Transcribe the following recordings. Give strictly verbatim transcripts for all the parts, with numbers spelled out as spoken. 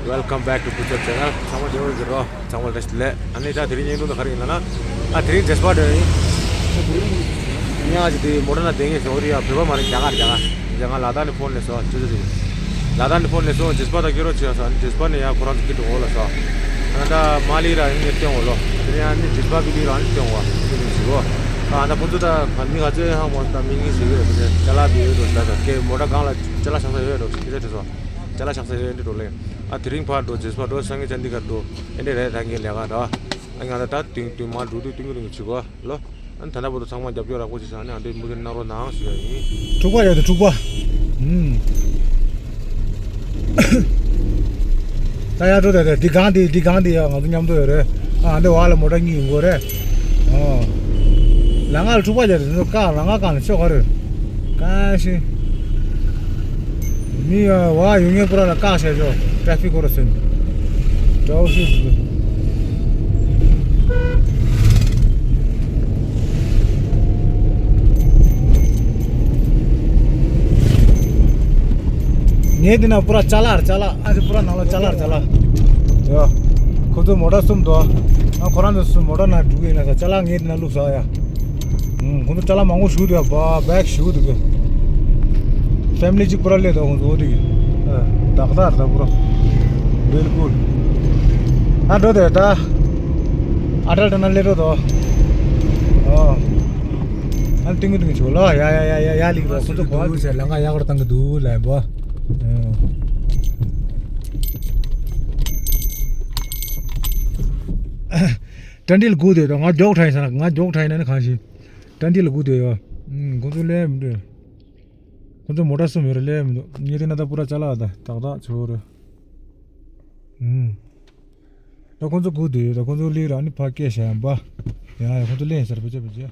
Welcome back to Puchap channel. ཚང་མ་བདེ་པོ་ཡོད་རོ། ཚང་མ་བཀྲ་ཤིས་བདེ་ལེགས། ཨ་ནི་ད་དེ་རིང་བརྙན་ཐུང་དེ་ག་རེ་ཡིན་ལབ་ན། ཨ་དེ་རིང་ཇེ་སི་པ་འགྲོ་ཡིན། ཉག་ཅིག་དེ་མོ་ཊ་ནང་བསྡད་མཁན་ཞིག་འོ་རེད་ཡ། བོད་པ་མ་རེད། རྒྱ་གར་རྒྱ་གར། རྒྱ་གར་ལ་དྭགས་ནས་ཕོན་སླེབས་སོང་། ཅོ་ཅོ་ཅོ། ལ་དྭགས་ནས་ཕོན་སླེབས་སོང་། ཇེ་སི་པ་དང་སྐྱོད་རོགས་བྱས་སོང་། ཨ་ནི་ཇེ་སི་པ་ནས་ཡ་ཁོ་རང་ཚོ་སྐྱིད་འགྲོ་འོ་ལབ་སོང་། ཨ་ནི་ད་མ་ལི་ར་ཡིན་ངས་བསྟན་འོ་ལོ། དེ་ནས་ཨ་ནི་ཇེ་སི་པ་བི་ལི་ར་ཨ་ནི་བསྟན་འོ་བ་ཅོ་ཅོ་ཅོ་ཅོ། ཨ་ད་ཁོ་ཚོ་ད་མི་ག་ཚོད་ཧང་མོ་ད་མི་གཉིས་ཞིག་ཡོད་རེད། དེ་ནས་ཅ་ལག་བི་ཡོད་འགྲོ་ད་ད་ཀེ་མོ་ཊ་སྒང་ལ་ཅ་ལག་ཆགས་ས་ཡོད་འགྲོ་སྐད་ཆ་དྲིས་སོང་། ཅ་ལག་ཆགས་ས་ཡོད་འདི་འགྲོ་ལེ། ཨ་དེ་རིང་ཕར་འགྲོ་ཇེ་སི་པ་འགྲོ་སང་ཉིན་ཅན་དི་གར་འགྲོ། ཨེ་འདྲ་རེད་ད་ངའི་ལས་ཀ་ད། ཨ་ང་ད་ད་དུང་དུང་མ་འགྲོ་དུས་དུང་གི་དུང་གི་བྱེད་དགོས་ལོ། ཨ་ད་ལྟ་བར་དུ་ཚང་མ་རྒྱབ་སྐྱོར་རག་པོ་བྱེད་ས་ནི་ཨ་འདྲའི་མུ་མཐུད་གནང་རོགས་གནང་ཞུ་ཡ་ཡིན། འཁྲུག་པ་ཡོད་དེ་འཁྲུག་པ། ཨུམ། ད་ཡར་འགྲོ་དེ་དེ་འདི་སྒང་འདི་འདི་སྒང་འདི་ཡ་ང་ཚོ་མཉམ་དུ་ཡོད་རེད། ཨ་འདི་བར་ལ་མོ་ཊ་གཉིས་ཡོང་གི་རེད། ཨོ། ལ་ང་ལ་འཁྲུག་པ་ཡོད་དེ་ཚོ་བཀག་ལ་ང་བཀག་ནས་ཆོག་ག་རེད། གང་ཤེས། མི་ཡ་བ་ཡོང་ངེས་པོ་ར་ལ་བཀག་བྱས་ཆོག་ཏྲ་ཕིག་སྐོར་ཟིན། དྲ་བ་ཤེས་ཟིན། ངས་འདི་ན་པུ་ར་ཅ་ལག་རེད་ཅ་ལག་ཨ་ཅེ་པུ་ར་ནང་ལ་ཅ་ལག་རེད་ཅ་ལག་ཡ། ཁོ་ཚོ་མོ་ཊ་གསུམ་འདུག་ང་ཁོ་རང་ཚོ་གསུམ་མོ་ཊ་ནང་འགྲོ་གི་ཡིན་ན་ས་ཅ་ལག་ངས་འདི་ན་བླུགས་ས་ཡ། ཁོང་ཚོ་ཅ་ལག་མང་པོ་ཞུགས་འདུག་ཡ། བ་བེག་ཞུགས་འདུག་གི་ཕེ་མི་ལི་གཅིག་པུ་ར་སླེབས་འདུག་ཁོང་ཚོ་འོ་འདུག་གི་ཨ་བདག་བདག་རེད་ད་པུ་ར། བེལ་ཀུལ། ཨ་འགྲོ་དེ་ད། ཨ་ཏལ་ཏ་ན་སླེབས་འགྲོ་དོ། ཨོ། ཨ་ཏིང་གི་ཏིང་གི་ཆོ་ལ་ཡ་ཡ་ཡ་ཡ་ཡ་ལིག་རོ་ཁོ་ཚོ་གོ་ཨ་ལ་ང་ཡག་རོ་བཏང་གི་འདུག་ལ་ཡ་པོ། ཏན་ཏིལ་དགུ་དེ་དང་ང་མགྱོགས་ཁྲ་ཡིན་ས་ན་ང་མགྱོགས་ཁྲ་ཡིན་ན་ནི་གང་ཞིག་ཏན་ཏིལ་དགུ་དེ་ཡོ། ཁོ་ཚོ་ལས་མི་འདུག་ཁོ་ཚོ་མོ་ཊ་གསུམ་ཡོད་རེད་ལས་མི་འདུག་ངས་དེ་ན་ད་པུ་ར་ཅ་ལག་ད་ཏག་ཏག་ཆོ་རེད། ཨུམ། ད་ཁོ་ཚོ་སྒུག་སྡོད་ཡོད། ད་ཁོ་ཚོ་ལི་ར་ནི་ཕ་སྐད་བཤད་ཡམ་པ། ཡ་ཡ་ཁོ་ཚོ་ལེན་ཟེར་བུ་ཅེ་བུ་ཅེ།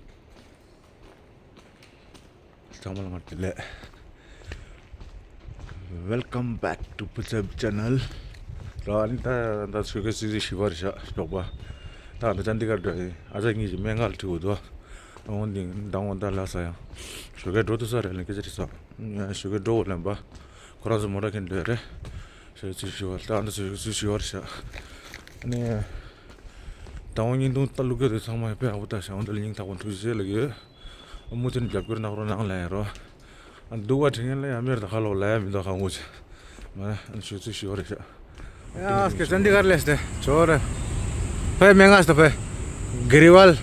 ཚང་མ་ལ་ངར་བདེ་ལེགས། Welcome back to Puchap channel. ར་ནི་ད་ད་ཆོས་སྐད་སིག་སིག་ཞི་བར་ཤ་ཞོགས་པ། ད་ད་ཅན་དི་གར་འགྲོ་ཡིན་ཨ་ཅག་གཉིས་ཀྱི་སྨན་ཁང་ལ་ཁྲིད་འོ་དོ། ཨོང་དིང་དང་འོང་ད་ལ་ས་ཡང་། ཞོགས་སྐད་འགྲོ་ཐུབ་ས་རེད་ལ་སྐད་ཆ་དྲིས་ས། ཞོགས་སྐད་འགྲོ་འོ་ལེན་པ། ཁོ་རང་ཚོ་མོ་ཊ་ཁྱེར་འགྲོ་ཡ་རེད། ཞེས་ཚིག་ཞུ་བར་ད་ཨ་འདི་ཚོས་ཚིག་ཞུ་བར་བྱ། ཨ་ནི། ད་འོང་བརྙན་ཐུང་ལྟ་ལུགས་སྐད་དུ་ཚང་མ་དཔེ་ཡག་པོ་ལྟ་བྱ་འོང་འདི་ལ་སྙིང་ཐག་པ་ཐུགས་རྗེ་ཆེ་ལབ་ཀྱི་ཡོད། མུ་མཐུད་རྒྱབ་སྐྱོར་གནང་རོགས་གནང་ལབ་ཡ་རོ། ཨ་འདུག་བ་དྲི་ངན་ལ་ཡ་མེར་ད་ཁ་ལོག་ལ་ཡ་མི་འདུག་ཁ་ངོ་ཆེ། མ་ཨ་ནི་ཞུ་ཚིག་ཞུ་བར་བྱ། ཡ་སྐད་ཅན་དི་གར་ལས་ཏེ་ཇོ་རེ། ཕེ་མེ་ང་སྟ་ཕེ། གི་རི་ཝལ།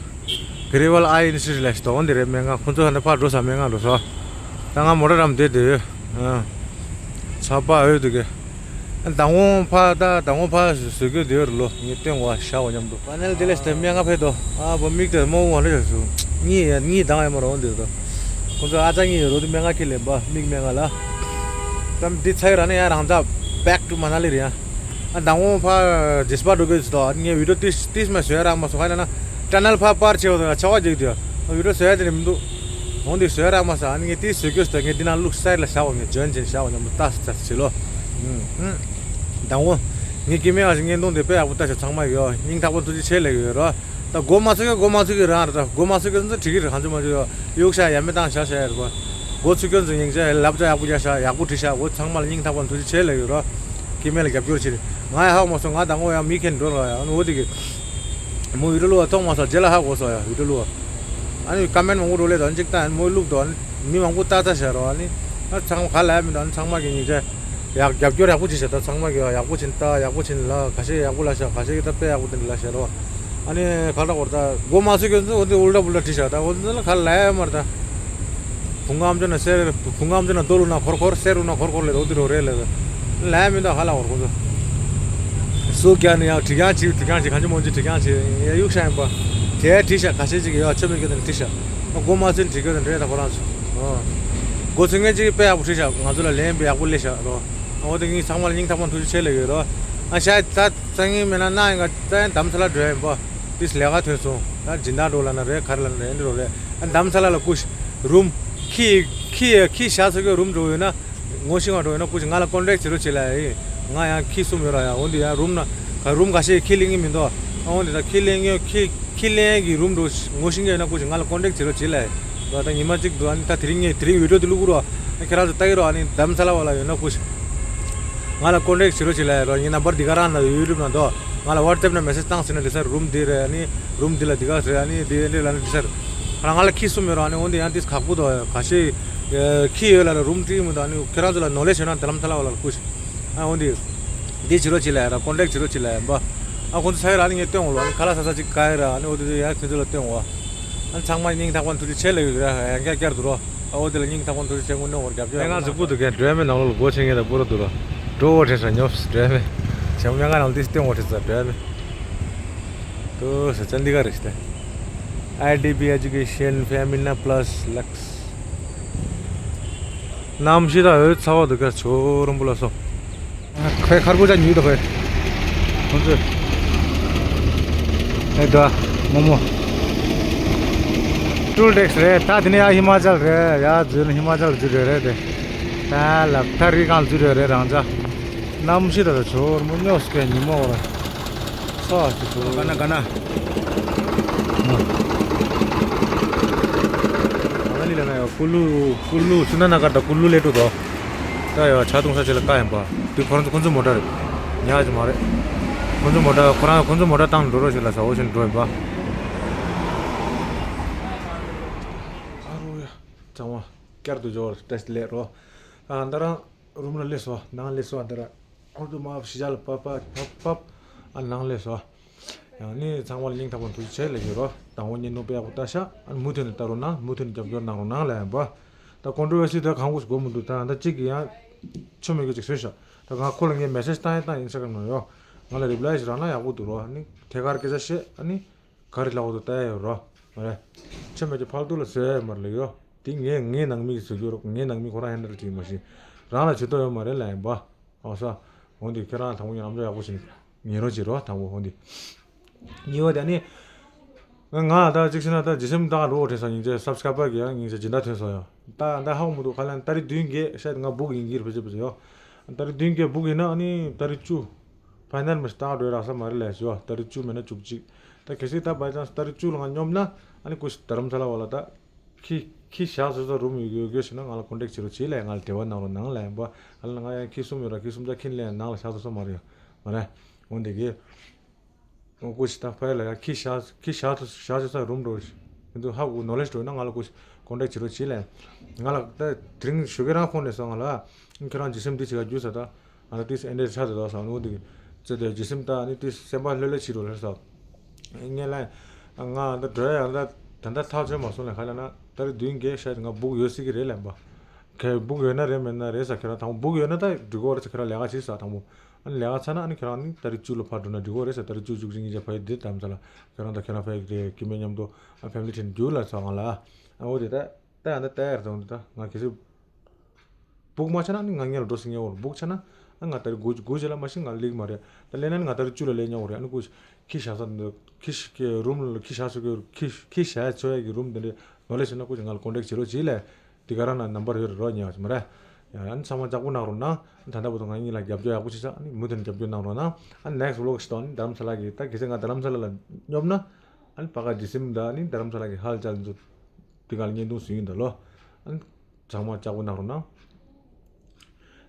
གི་རི་ཝལ་ཨའི་ཨིན་སི་ཊི་ལས་ཏོ་འོན་ཏེ་རེ་མེ་ང་ཁོང་ཚོ་ཧ་ན་ཕ་འགྲོ་ས་མེ་ང་འགྲོ་ས། ད་ང་མོ་ཊ་རམ་དེ་དེ་ཡོད། ཨ། ཚ་པ་འོད་དུ་གེ། ཨ་དང་བོ་ཕ་ད་དང་བོ་ཕ་བཟོས་གི་དེ་ཡོད་རེད་ལོ་ངས་སྟོན་བ་ཤ་བ་མཉམ་དུ། ཕ་ནེལ་དེ་ལས་ཏེ་མེ་ང་ཕེ་དོ། ཨ་བོ་མིག་དེ་མོ་བོ་ཧ་ན་ཞག་སུ། གཉིས་ཡ་གཉིས་དང་ཡ་མ་རོ་འོན་ཏེ་དོ། ཁོང་ཚོ་ཨ་ཙ་གཉིས་ཡོད་རོ་དུ་མེ་ང་ཁི་ལེན་པ་མིག་མེ་ང་ལ། ཙམ་འདི་ཚ་ཡི་ར་ནི་ཡ་རང་ཚ་back to Manali རེད་ཡ། ཨ་དང་བོ་ཕ་ཇེ་སི་པ་འགྲོ་གི་ཟེར་དོ། ངས་བི་ཌིའོ་ཏིས་ཏིས་མ་བཟོས་རག་མ་སོང་། ཧ་ན་ན་ཊ་ནལ་ཕ་པར་བྱེད་བ་དང་ཆ་བ་རྒྱག་དུས་ཨ་བི་ཌིའོ་བཟོ་ཡ་དེ་ནི་མི་འདུག་འོང་དུས་བཟོས་རག་མ་སོང་། ཨ་ནི་ངས་ཏིས་བཟོས་གི་ཟེར་དོ། ངས་འདི་ན་ལུག་སའི་ལ་བཞག་བ་ངས་ཇོན་ཅན་བཞག་བ་མཉམ་དུ་ལྟ་ས་ལྟ་ས་བྱེད་ལོ། དང་བོ་ངས་སྐྱེ་དམན་བ་ཞིག་བརྙན་ཐུང་དེ་དཔེ་ཡག་པོ་ལྟ་ཤག་ཚང་མ་ཡོད། སྙིང་ཐག་པ་ཐུགས་རྗེ་ཆེ་ལབ་ཡོད་རོ། ད་མགོ་མ་ཚོས་ཀྱི་མགོ་མ་ཚོས་ཀྱི་རང་རེད། ད་མགོ་མ་ཚོས་ཀྱི་ཚོ་འགྲིག་གི་རེད། གང་ཚོད་མ་ཚོས་ཡོད་གཡུག་ཤ་ཡ་མེ་བཏང་ཤ་ཤ་ཡ་རེད་པ། མགོ་ཚུགས་སྐྱོན་ཚོ་ཡིན་ཤ་ལབ་ཙ་ཡག་པོ་རྒྱག་ཤ་ཡག་པོ་བྲིས་ཤ། འོ་ཚང་མ་ལ་སྙིང་ཐག་པ་ཐུགས་རྗེ་ཆེ་ལབ་ཡོད་རོ། སྐྱེ་དམན་ལ་རྒྱབ་སྐྱོར་བྱེད་རེད། ང་ཡ་ཧ་གོ་མ་སོང་། ང་དང་པོ་ཡ་མི་ཁྱེར་འགྲོ་ར་ཡ་ཨ་ནི་འོ་དེ་གི། མོ་བི་ཌིའོ་ལུ་བ་མཐོང་མ་སོང་རྗེས་ལ་ཧ་གོ་སོང་ཡ་བི་ཌིའོ་ལུ་བ། ཨ་ནི་ཀ་མེན་མང་པོ་འགྲོ་ལེ་དང་གཅིག་ལྟ་ཨ་ནི་མོ་བླུག་དོ་ཨ་ནི་མི་མང་པོ་ལྟ་ལྟ་ཤ་རོ། ཨ་ནི་ཨ་ཚང་མ་ག་ལ་ཡ་མི་འདུག་ཨ་ནི་ཚང་མ་གི་སྙིང་རྗེ། ཡག་རྒྱབ་སྐྱོར་ཡག་པོ་བྱེད་ཤག་ད་ཚང་མ་གིས་ཡག་པོ་ཕྱིན་ལྟ་ཡག་པོ་ཕྱིན་ལ་ཁ་ཤས་ཡག་པོ་ལབ་ཤག་ཁ་ཤས་ཀྱིས་ད་དཔེ་ཡག་པོ་དེ་འདྲ་ལབ་ཤག་རོ། ཨ་ནི་ཁ་ལག་བར་ད་མགོ་མ་ཚོས་ཀྱི་ཚོ་འོ་དེ་ཨུལ་ཊ་པུལ་ཊ་བྲིས་ཤག་ད་འོ་དེ་ལ་ཁ་ལ་ཡ་མར་ད། བུང་ཁང་ཨམ་ཅོག་ན་གསེར་བུང་ཁང་ཨམ་ཅོག་ན་རྡོ་བླུགས་ན་འཁོར་འཁོར་གསེར་བླུགས་ན་འཁོར་འཁོར་ལས་འོ་དེ་རོ་རེད་ལབ། ལབ་ཡ་མི་འདུག་ཁ་ལག་བར་ཁོ་ཚོ། སུ་ཀྱང་ནི་ཡང་བྲིས་ཀྱང་བྲིས་བྲིས་ཀྱང་བྲིས་གང་ཅི་མོ་ཅི་བྲིས་ཀྱང་བྲིས་ཡ་གཡུག་ཤ་ཡིན་པ། དེ་བྲིས་ཤག་ཁ་ཤས་ཅིག་ཡོད་ཆོ་མེད་སྐྱོ་དེ་ནི་བྲིས་ཤག་མགོ་མ་ཚོས་བྲིས་སྐྱོ་དེ་རེད་ད་ཁོ་རང་ཚོ། མགོ་ཚོས་ངན་ཅིག་དཔེ་ཡག་པོ་བྲིས་ཤག་ང་ཚོ་ལ་ལན་དཔེ་ཡག་པོ་སླེབས་ཤག་རོ། འོ་དེ་ངས་ཚང་མ་ལ་སྙིང་ཐག་པ་ཐུགས་རྗེ་ཆེ་ལབ་ཡོད་རོ། ཨ་ཤ་ད་སང་ཉིན་མེད་ན་གནངས་ཡིན་ག་ད་ཡང་དྷ་རམ་ས་ལ་འགྲོ་ཡ་ཡིན་པ། དེས་ལས་ཀ་ཐོན་སོང་། ད་སྦྱིན་བདག་འགྲོ་ལབ་ན་རེད་ག་རེ་ལབ་ན་རེད་འདི་རོ་རེད། ཨ་དྷ་རམ་ས་ལ་ལ་སྐུ་རུམ། ཁྱི་ཁྱི་ཁྱི་བཞག་ས་གི་རུམ་འགྲོ་ཡོད་ན། ངོ་ཤེས་པ་འགྲོ་ཡོད་ན་སྐུ་མཁྱེན་ང་ལ་ཀོན་ཊེག་བྱེད་རོགས་བྱེད་ལ་ཡིན། ང་ཡང་ཁྱི་གསུམ་ཡོད་ར་ཡ། འོ་འདི་ཡང་རུམ་ན་ག་རུམ་ཁ་ཤས་ཁྱི་ལེན་གི་མི་འདུག་ཨ་འོ་འདི་ད་ཁྱི་ལེན་གི་ཁྱི་ཁྱི་ལེན་གི་རུམ་འགྲོ་ངོ་ཤེས་གི་ཡོད་ན་སྐུ་མཁྱེན་ང་ལ་ཀོན་ཊེག་བྱེད་རོགས་བྱེད་ལ་ཡིན། ད་ད་ཉི་མ་གཅིག་འདུག་ཨ་ནི་ད་དེ་རིང་ངས་དེ་རིང་བི་ཌིའོ་འདི་བླུག་གི་རོགས། ཨ་ཁྱེད་རང་ཚོ་ལྟ་གི་རོགས། ཨ་ནི་དྷ་རམ་ས་ལ་བ་ལ་ཡོད་ན་སྐུ་མཁྱེན། ང་ལ་ཀོན་ཊེག་བྱེད་རོགས་བྱེད་ལབ་ཡ་རོ། ངའི་ནམ་བར་འདི་ག་རང་ལ་ཡོད་རིམ་ན་དོ། ང་ལ་ཝཊ་སེབ་ན་མེ་སེཇ་བཏང་ཟིན་ན་འདི་སར་རུམ་འདི་རེད། ཨ་ནི་རུམ་འདི་ལ་འདི་ག་རེད། ཨ་ནི་འདི་འདི་ལ་ནི་འདི་སར་ཁ་ང་ལ་ཁྱི་གསུམ་ཡོད་རོ། ཨ་ནི་འོན་ཏེ་ཡང་འདི་ཁག་པོ་དོ། ཁ་ཤས་ཁྱི་ཡོད་ལ་རུམ་ཏྲི་མི་དོ། ཨ་ནི་ཁྱེད་རང་ཚོ་ལ་ནོ་ལེ་ཇི་ཡོད་ན་དེ་ལམ་ཐ་ལ་བ་ལ་ཀུ་ཤི། ཨ་འོན་ཏེ་འདི་བྱེད་རོགས་བྱེད་ལབ་ཡ་ར། ཀོན་ཊེག་བྱེད་རོགས་བྱེད་ལབ་ཡ་འབའ། ཨ་ཁོང་ཚོ་ཚ་ཡོད་ར། ཨ་ནི་ངས་སྟོན་འོང་ལོ། ཨ་ནི་ཁ་ལག་ཟ་ས་ཅིག་ག་ཡོད་ར། ཨ་ནི་འོ་དེ་ཚོ་ཡང་ཁྱེད་ཚོ་ལ་སྟོན་འོང་། ཨ་ནི་ཚང་མ་སྙིང་ཐག་པ་ནས་ཐུགས་རྗེ་ཆེ་ལབ་ཡོད་ར། ཡང་བསྐྱར་བསྐྱར་དུ་རོ། ཨ་འོ་དེ་ལ་སྙིང་ཐག་པ་ནས་ཐུགས་རྗེ་ཆེ། དངོས་གནས་ངོ་རྒྱབ་སྐྱོར། ང་གཟིགས་པོ་འདུག་གས། འགྲོ་ཡ་མེད་ནང་ལོགས་ལ་སྒོ་ཕྱེ་མཁན་དང་པོ་ར་འདུག་ར། འགྲོ་འོ་དྲན་ས་ཉོབ་འགྲོ་ཡ་མེད། བྱམས་མྱ་ང་ནང་དེ་སྟེང་འོ་དྲན་ས་འགྲོ་ཡ་མེད། དུ་ས་ཅན་འདི་ག་རེ་ཞིག་སྟེ། ཨའི་ཌི་བི་ཨེ་ཇུ་ཀེ་ཤན་ཕེ་མི་ན་པ་ལ་སི་ལེགས། གནམ་གཤིས་ད་འོད་ཚ་བ་འདུག་གས། ཆུ་རོང་པོ་ལ་སོ། ཁོའི་ཁར་པོ་ཅག་ཉུལ་འདུག་ཁོས། ཁོང་ཚོས། ཨེ་ད། མོ་མོ། ཊུལ་ཊེག་སི་རེད། ད་དེ་ནས་ཡར་ཧི་མ་ཅལ་རེད། ཡར་འཛུལ་ན་ཧི་མ་ཅལ་འཛུལ་རེད་རེད་དེ། ད་ལབ་ད་རི་སྒང་འཛུལ་རེད་རེད་རང་ཅག། གནམ་གཤིས་ད་ད་ཆུ་རོང་པོ་སྨྱོ་སྐད་ཉི་མ་འོ་ར། ཚ་ཞིག་ཆུ་རོང་པོ། ག་ན་ག་ན། ག་ན་ལི་ལ་ན་ཡ་ཀུ་ལུ་ཀུ་ལུ་སུ་ན་ན་ག་ད་ཀུ་ལུ་ལེ་ཏུ་དོ། ད་ཡོད་ཆ་གཏོང་ས་ཆེ་ལ་ཀ་ཡིན་པ། དེ་ཁོ་རང་ཚོ་ཁོ་ཚོ་མོ་ཊ་རེད། ཉག་ཅིག་མ་རེད། ཁོ་ཚོ་མོ་ཊ་ཁོ་རང་ཁོ་ཚོ་མོ་ཊ་བཏང་འགྲོ་རོགས་ཞིག་ལ་ཟ་འོ་ཞིག་འགྲོ་ཡིན་པ། ཨ་རོ་ཡ། ཚང་མ་བསྐྱར་དུ་འབྱོར་བཀྲ་ཤིས་བདེ་ལེགས་རོ། ཨ་ད་རང་རུམ་ལ་སླེབས་སོ། ནང་སླེབས་སོ། ཨ་ད་ར་ཨོ་ཏོ་མ་ཕྱི་རྒྱལ་ལ་པ་པ་པ་པ། ཨ་ནང་སླེབས་སོ། ཡང་ནི་ཚང་མ་ལ་སྙིང་ཐག་པ་ནས་ཐུགས་རྗེ་ཆེ་ལབ་ཀྱི་ཡོད་རོ། དང་པོ་ངའི་ནོ་པེ་ཡག་པོ་ལྟ་ཤག་ཨ་མུ་མཐུད་ནས་ལྟ་རོགས་གནང་། མུ་མཐུད་ནས་རྒྱབ་སྐྱོར་གནང་རོགས་གནང་ལབ་ཡིན་པ། ད་ཀོན་ཊོ་ཝར་སི་ད་གང་གོ་ཞིག་གོ་མི་འདུག་ད་ད་གཅིག་གིས་ཡང་ཆོ་མེད་གི་ཅིག་བཟོས་ཤག་ད་ང་ཁོ་ལ་ངས་མེ་སེཇ་བཏང་ཡང་བཏང་ཡིན་ས་ག་ནོ་ཡོ། ང་ལ་རི་པ་ལའི་ཞིག་རག་ན་ཡག་པོ་འདུག་རོ། ཨ་ནི་ཐད་ཀར་སྐད་ཆ་བཤད། ཨ་ནི་ག་རེ་ལབ་འོ་དོ་ལྟ་ཡ་ཡོད་རོ། མ་རེད། ཆོ་མེད་ཀྱི་ཕར་ཏུ་ལ་བཟོས་ཡ་མ་རེད་ལབ་ཡོ། དེ་ངས་ངའི་ནང་མི་གིས་བཟོ་རྒྱུ་རོ། ངའི་ནང་མི་ཁོ་རང་ཧེན་ཌལ་བྱེད་ཀྱི་མ་ཤེས། རང་ལ་བྱེད་ཐུབ་ཡོད་མ་རེད་ལབ་ཡིན་པ། ཨོ་ས། འོན་ཏེ་ཁྱེད་རང་དང་པོ་ཉིད་ལམ་འཇོག་ཡག་པོ་བྱེད་ཉན་རོགས་བྱེད་རོགས། དང་པོ་འོན་ཏེ། གཉིས་པ་དེ་ནི། ང་ང་ད་གཅིག་བྱས་ན་ད་ཇི་སེམ་ད་འགྲོ་དྲན་ས་ཡིན་ཚེ་སབ་སི་ཀ་རའི་བར་གི་ཡང་ཡིན་ཚེ་ཇི་འདྲ་ཐོན་སོང་ཡ། ད་ད་ཧ་གོ་མི་འདུག་ཁ་ལན་ཏ་རིག་བདུན་བརྒྱད་ཤ་ཡིད་ང་སྦུག་ཡིན་གྱི་རེད་ཕལ་ཆེར་ཕལ་ཆེར་ཡོ། ཏ་རིག་བདུན་བརྒྱད་སྦུག་ཡིན་ན་ཨ་ནི་ཏ་རིག་བཅུ། ཕ་ནལ་མ་ཞིག་ཏག་འགྲོ་ཡ་རག་ས་མ་རེད་ལས་ཞུ་བ། ཏ་རིག་བཅུ་མེད་ན་བཅུ་གཅིག་ད་གལ་སྲིད་ད་བའི་ཅང་སི་ཏ་རིག་བཅུ་ལ་ང་སྙོམས་ན་ཨ་ནི་ཀུ་ཤི་དྷ་རམ་ས་ལ་བ་ལ་ད། ཁྱི་ཁྱི་ཞག་སོ་སོ་རུམ་ཡོད་ཡོད་ཡོད་ཞུ་ན་ང་ལ་ཀོན་ཊེག་བྱེད་རོགས་བྱེད་ལས་ང་ལ་འབྲེལ་བ་གནང་རོགས་གནང་ལས་ཡིན་པ། ཨ་ལ་ང་ཡང་ཁྱི་གསུམ་ཡོད་ར། ཁྱི་གསུམ་ཆ་ཁྱི་ལས་ནང་ལ་ཞག་སོ་སོ་མ་རེད་མ་རེད། འོན་ཏེ་གི་ཀུ་ཤི་ད་ཕ་ཡ་ལ་ཡ་ཁྱི་ཞག་ཁྱི་ཞག་སོ་ཞག་སོ་སོ་རུམ་འགྲོ་ཡིན་དུ་ཧ་གོ་ནོ་ལེ་ཇི་འགྲོ་ན་ང་ལ་ཀུ་ཤི་ཀོན་ཊེག་བྱེད་རོགས་བྱེད་ལས། ང་ལ་ད་དེ་རིང་ཞོགས་ཀས་རང་ཁོང་ནས་སོང་ང་ལ་ཁྱེད་རང་ཇི་སེམ་འདི་བྱེད་ག་རྒྱུ་ས་ད། ང་ལ་ཏིས་ཨེ་འདྲས་ཆགས་ཏེ་ལོ་སང་ནུ་འདི་ཙེ་དེ་ཇི་སེམ་ད་ནི་ཏིས་སེམས་པ་ལྷོད་ལྷོད་བྱེད་རོགས་ལྷོད་སོ། ངས་ལ་ང་ད་འགྲོ་ཡ་ད་ད་ད་ཐག་ཆོད་མ་སོང་ལ་ཁ་ལ་ན་ད་རེ་བདུན་བརྒྱད་ཤ་ང་སྦུག་ཡོད་སྲིད་ཀྱི་རེད་ལབ་པ། ཁྱེད་སྦུག་ཡོད་ན་རེད་མེད་ན་རེད་ས། ཁྱེད་རང་དང་སྦུག་ཡོད་ན་ད་འགྲིག་གོ་རེད་ས། ཁྱེད་རང་ལས་ཀ་བྱེད་ས་དང་པོ། ཨ་ནི་ལས་ཀ་ཚར་ན་ཨ་ནི་ཁྱེད་རང་ནི་ད་རེ་བཅུ་ལ་ཕར་འགྲོ་ན་འགྲིག་གོ་རེད་ས། ད་རེ་བཅུ་བཅུ་གཅིག་གཉིས་ཆ་ཕ་ཡི་འདི་དམ་ས་ལ་ཁྱེད་རང་དང་ཁྱེད་རང་ཕ་ཡི་གི་ཀི་མེད་མཉམ་དུ་ཨ་ཕེ་མི་ལི་ཁྲིན་རྒྱུ་ལ་ཚ་ང་ལ་ཨ་འོ་དེ་ད། ད་ཡང་ད་ལྟ་ཡར་དང་འདི་ད་ང་གལ་སྲིད་སྦུག་མ་ཆགས་ན་ནི་ང་ངེད་ལ་འགྲོ་སྲིད་ཉེ་བོར་སྦུག་ཆགས་ན་ཨ་ང་ད་རེ་དགུ་དགུ་བྱེད་ལ་མ་ཤི་ང་ལིག་མ་རེད། ད་ལས་ན་ནི་ང་ད་རེ་བཅུ་ལ་ལས་ཉེ་བོ་རེད། ཨ་ནི་ཀུ་ཤི་ཁྱི་ཞག་ས་འདི་ཁྱི་ཤི་ཁྱི་རུམ་ལ་ཁྱི་ཞག་ས་གི་ཁྱི་ཁྱི་ཞག་ཡ་ཆོ་ཡ་གི་རུམ་འདི་འདྲ་ནོ་ལེ་ཤི་ན་ཀུ་ཤི་ང་ལ་ཀོན་ཊེག་བྱེད་རོགས་བྱེད་ལས། དེ་ག་རང་ན་ནམ་བར་ཡོད་རེད་རོགས་ཉེ་བ་ཞིག་མ་རེད། ཡང་ཨ་ནི་ཚང་མ་ལྕགས་པོ་གནང་རོགས་གནང་། ད་ལྟ་བར་དུ་ང་གཉིས་ལ་རྒྱབ་སྐྱོར་ཡག་པོ་བྱེད་ས། ཨ་ནི་མུ་མཐུད་ནས་རྒྱབ་སྐྱོར་གནང་རོགས་གནང་། ཨ་ནི་ནེག་སི་ཝི་ལོག་ཞིག་དང་ཨ་ནི་དྷ་རམ་ས་ལ་གི་ད་གལ་སྲིད་ང་དྷ་རམ་ས་ལ་ལ་སྙོབ་ན། ཨ་ནི་ཕ་ག་ཇི་སིམ་ད་ནི་དྷ་རམ་ས་ལ་གི་ཧལ་ཅལ་འཛུགས། དེ་ག་ལ་བརྙན་ཐུང་བཟོས་ཡིན་ད་ལོ། ཨ་ནི་ཚང་མ་ལྕགས་པོ་གནང་རོགས་གནང་།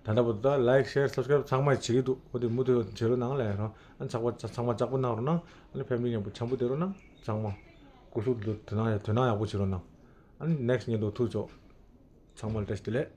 ད་ལྟ་བར་དུ་ད་ལའིག་ཤེར་སབ་སི་ཀ་རེབ་ཚང་མ་བྱེད་ཀྱི་འདུག་འོ་དེ་མུ་མཐུད་བྱེད་རོགས་གནང་ལབ་ཡ་རང་། ཨ་ནི་ཚགས་པ་ཚང་མ་ལྕགས་པོ་གནང་རོགས་གནང་། ཨ་ནི་ཕེ་མི་ལི་མཉམ་པོ་འཆམ་པོ་བསྡད་རོགས་གནང་། ཚང་མ་སྐུ་གཟུགས་དུ་དོ་སྣང་ཡ་དོ་སྣང་ཡག་པོ་བྱེད་རོགས་གནང་། ཨ་ནི་ནེག་སི་བརྙན་ཐུང་ཐུག་ཆོག་ཚང་མ་ལ་བཀྲ་ཤིས་བདེ་ལེགས།